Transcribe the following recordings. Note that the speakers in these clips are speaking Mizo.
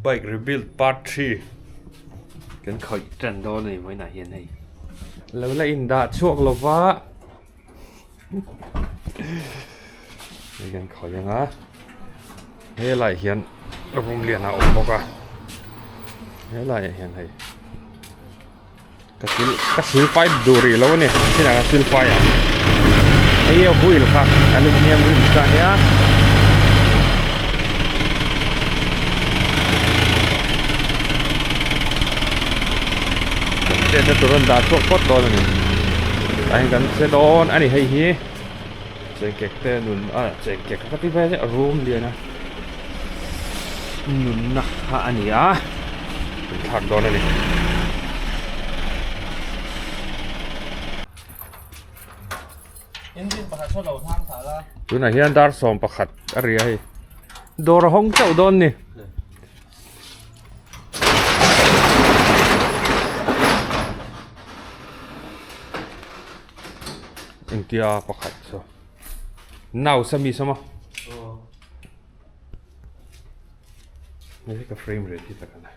Bike rebuild part 3 kan khawih tan dawn a ni vawiinah hian hei lo la indah chhuak lova hei kan khawih ang a helaiah hian room lian a awm bawk a helaiah hian hei Ka sil ka sil fai duh rih lo a ni chinah ka sil fai ang hei a wheel kha aluminium rims kha a nia. Kan chetna tur an dah chhuak phawt dawn a ni tah hian kan che dawn a ni hei hi chengkek te nun a chengkek ka ti ve chiah room lian a nunna kha a ni a in thlak dawn a ni. Tunah hian dar 11 a ri a hei dawr a hawng chauh dawn ni. Engtia pakhat chu nau sami sama. Hei ka frame rate hi tak a ni.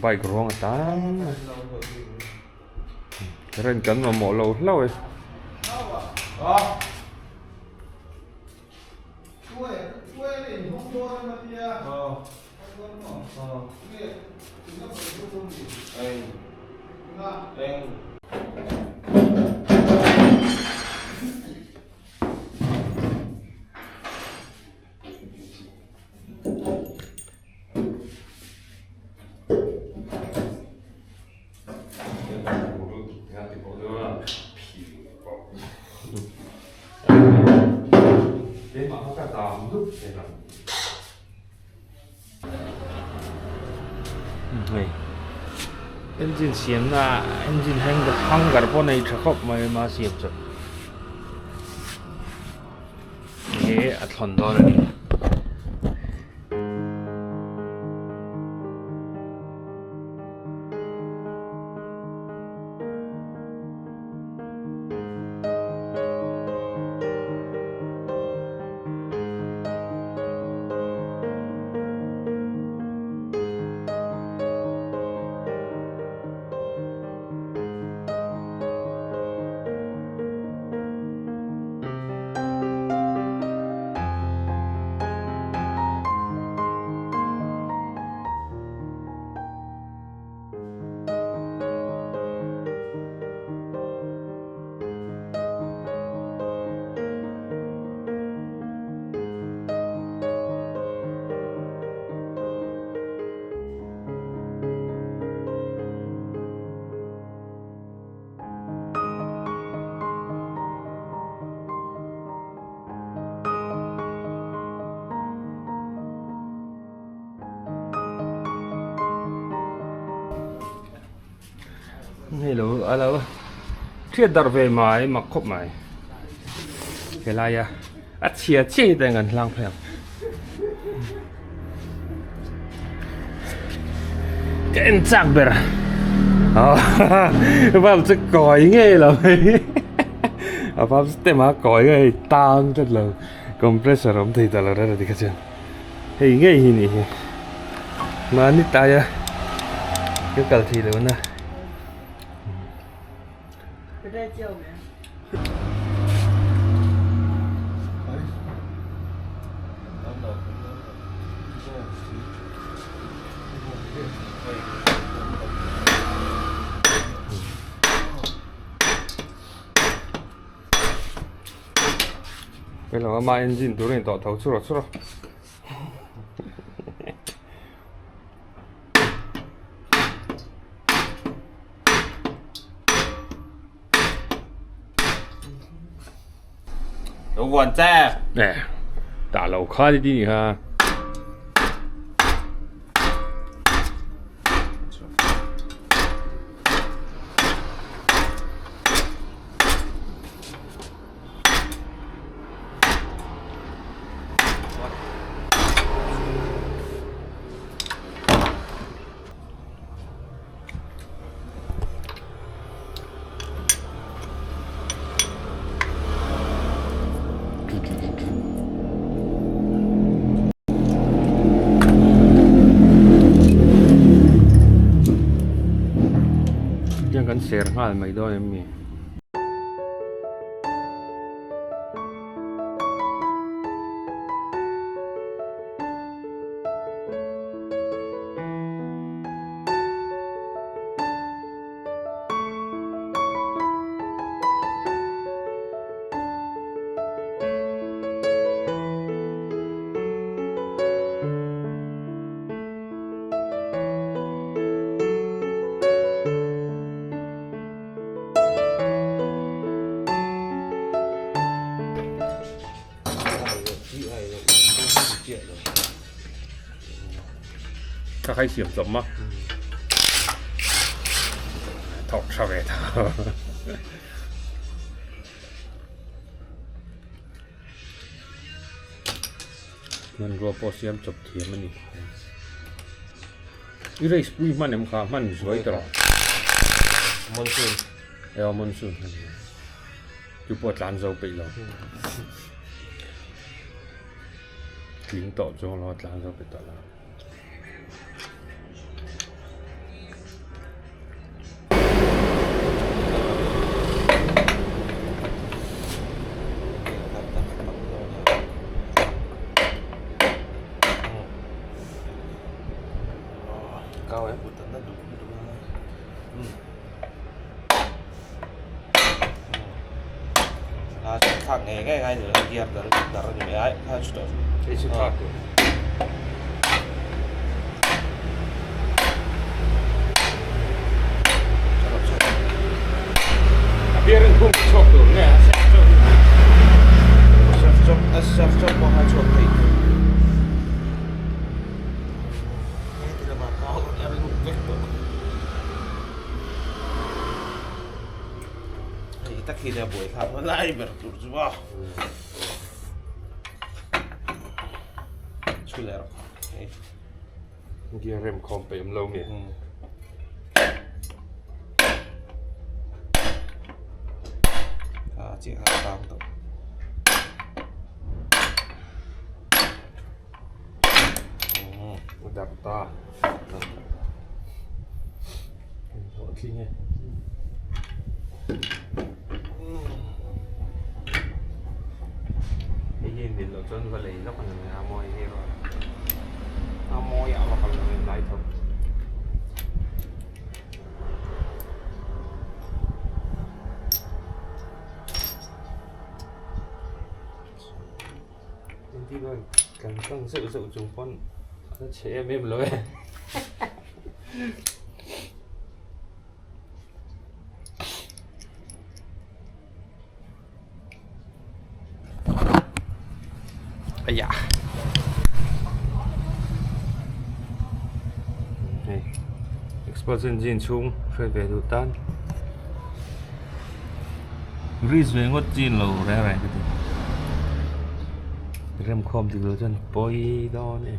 Bike ruang a tam a. Current kan mamawh lo hlauh e. Hei engine siamna engine hanger pawh nei tha khawp mai a siam chu. He a thlawn dawn a ni. Hei lo a lo hriat darh ve mai mak khawp mai helaia a chhia chiah hi te an hlang phei ang. Ka en chak ber valve chu kawi ngei lo mai a valve stem a kawi ngei tang tlat lo compressor awm thei ta lo reng a tikha chuan hei ngei hi nih hi mahni taia ka kal thei lo na. Hello ama engine tur a ni tawh tho chur chur a. Lo vuan che. Eh, tah lo kha ni ti ni kha. Kan ser nghal mai dawn em mi? Ka khai siam chawp ma thawk tha ve ta. Hmanrua pawh siam chawp thiam a ni. I race pui hman em kha hman zuai ta rawh. Monsoon. Ewa monsoon. Chu pawh tlan zo peih lo. Tling tawh chuang lo a tlan zo peih tawh lo. Gear rem khawm peih awm lo nge. Dar ta. Hlawhtling e. Hei hi nil loh chuan va lei lawk a ni mai a, a mawi hi erawh a mawi a va kal lo in lai tho. Engtin nge kan tang zeuh zeuh chung pawn a la chhe em em lo e. Aya hei expert engine chhung hruai ve duh tan grease ve ngawt chin lo reng reng ka ti remkhawm dik lo chuan pawi dawn e.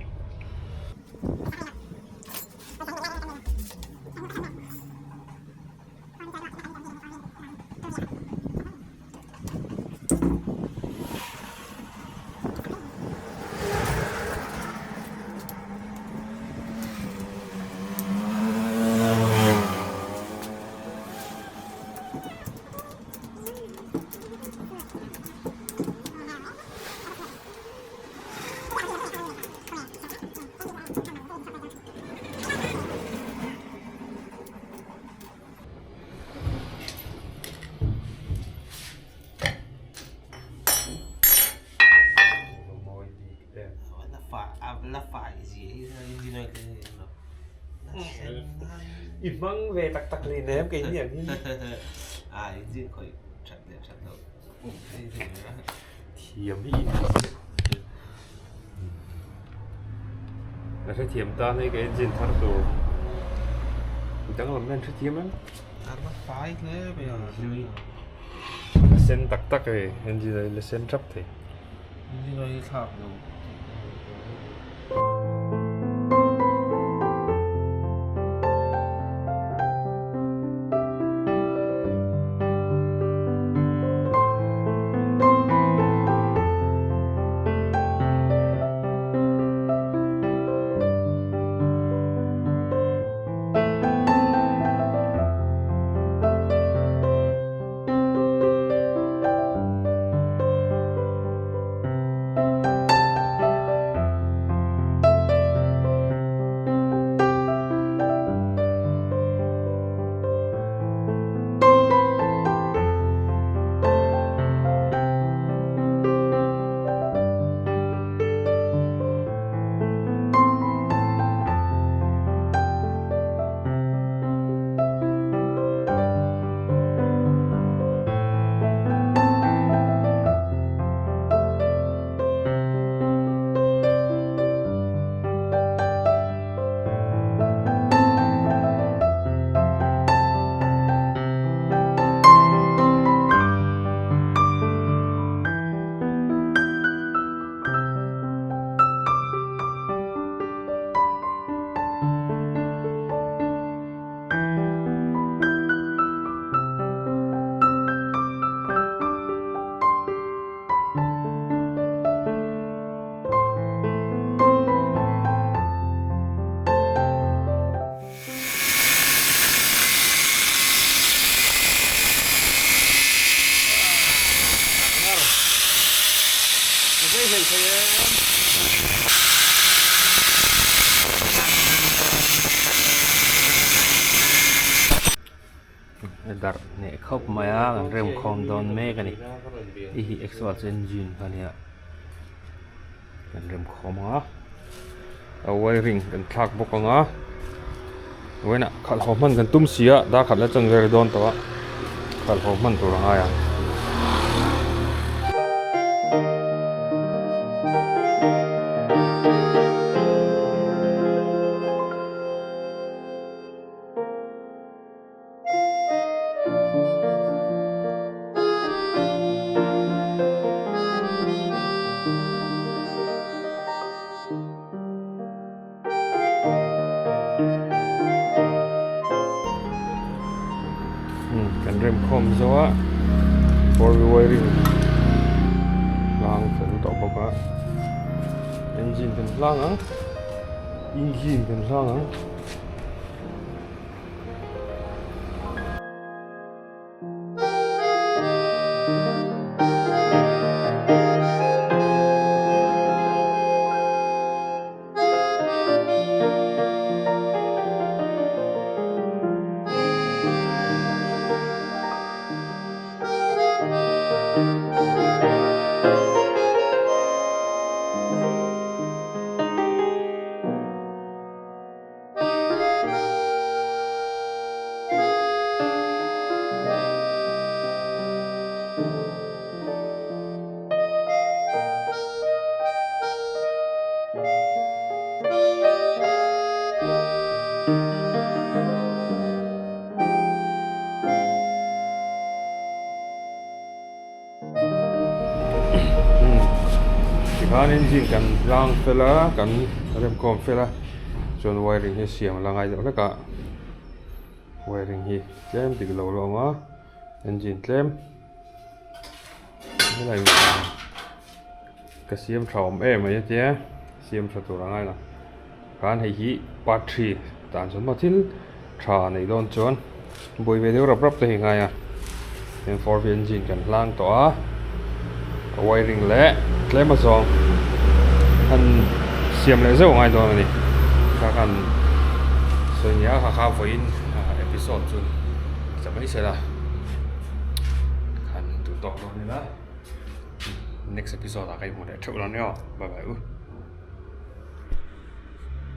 I hmang ve tak tak hle nem kei ni ang hi. Thiam hi Ka hrethiam tan hei ka engine thar tur danglam hian hrethiam em? A sen tak tak hei engine a la sen tap thei. thei em? A darh hneh khawp mai a kan rem khawm dawn mek a ni hei hi exhaust engine kha nia kan rem khawm ang a a wiring kan thlak bawk ang a vawiinah khalh haw hman kan tum si a dar khat la chan vel dawn tawh a khalh haw hman tur a ngai ang. Kan rem khawm zo a four wheel wiring hlang fel tawh bawk a engine kan hlang ang engine kan hlang ang. Tikhan engine kan hlang fel a kan remkhawm fel a chuan wiring hi siam a la ngai deuh hlek a wiring hi tlem dik lo la awm a engine tlem helai ka siam tha awm em mai a tia siam tha tur a ngai lo khan hei hi part three tan chuan maw thil tha neih dawn chuan buai ve deuh rap rap te hi a ngai a tin four wheel engine kan hlang tawh a a wiring leh tlem a zawng han siam leh zeuh a ngai dawn a ni kha khan sawi nia kha kha vawiin episode chu tla mai se la khan duh tawk dawn ila. Next episode ah ka inhmu leh theuh lo nia aw bye bye u.